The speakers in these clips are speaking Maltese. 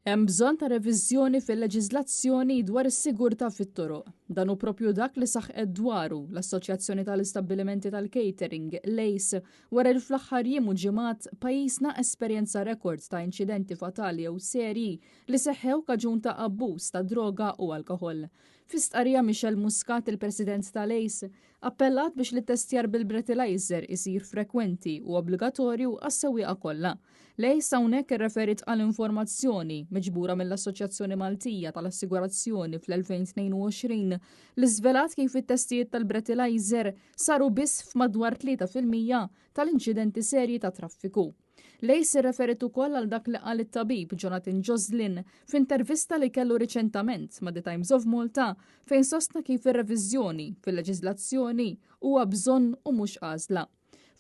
Hemm bżonn ta' reviżjoni fil-leġiżlazzjoni dwar is-sigurtà fit-toroq. Dan hu proprju dak li saħqet dwaru l-Assoċjazzjoni tal-Istabbilimenti tal-Catering, l-ACE, wara li fl-aħħar jiem u ġimgħat pajjiżna esperjenza rekord ta' inċidenti fatali jew serji li seħħew kaġun ta' abbuż ta' droga u alkoħol. Fi stqarrija Michelle Muscat, il-President tal-ACE, Appellat biex l-ittestjar bil-breathalyzer isir frekwenti u obbligatorju għas-sewwieqa kollha. L-ACE hawnhekk irreferiet għal informazzjoni miġbura mill-Assoċjazzjoni Maltija tal-Assigurazzjoni fl-2022 li żvelat kif it-testijiet tal-breathalyzer saru biss f'madwar 3% tal-inċidenti serji tat-traffiku. L-ACE irreferiet ukoll għal dak li qal it-tabib Jonathan Joslin f'intervista li kellu riċentament ma' The Times of Malta fejn sostna kif ir-reviżjoni fil-leġiżlazzjoni huwa bżonn u mhux għażla.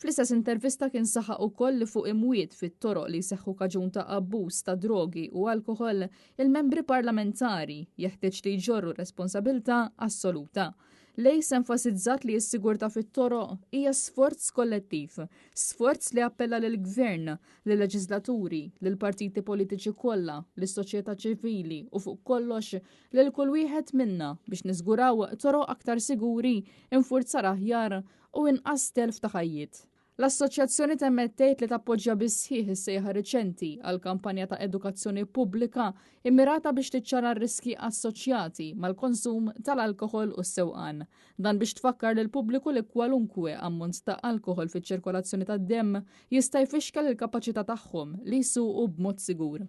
Fl-istess intervista kien saħaq ukoll li fuq imwiet fit-toroq li jseħħu kaġun ta' abbuż ta' drogi u alkoħol, il-membri parlamentari jeħtieġ li jġorru responsabilità assoluta. L-ACE enfasizzat li s-sigurtà fit-toroq hija sforz kollettiv, sforz li appella lill-Gvern, lil-leġiżlaturi, lill-partiti politiċi kollha, lis-soċjetà ċivili u fuq kollox lil kull wieħed minna biex niżguraw toroq aktar siguri, infurzar aħjar u inqas telf ta' ħajjiet. L-Assoċjazzjoni temmet tgħid li tappoġġja bis-sħiħ is-sejħa riċenti għal kampanja ta' edukazzjoni pubblika immirata biex tiċċara r-riskji assoċjati mal-konsum tal-alkoħol u s-sewqan. Dan biex tfakkar lill-pubbliku li kwalunkwe ammont ta' alkoħol fiċ-ċirkolazzjoni tad-demm jista' jfixkel il-kapaċità tagħhom li jsuqu b'mod sigur.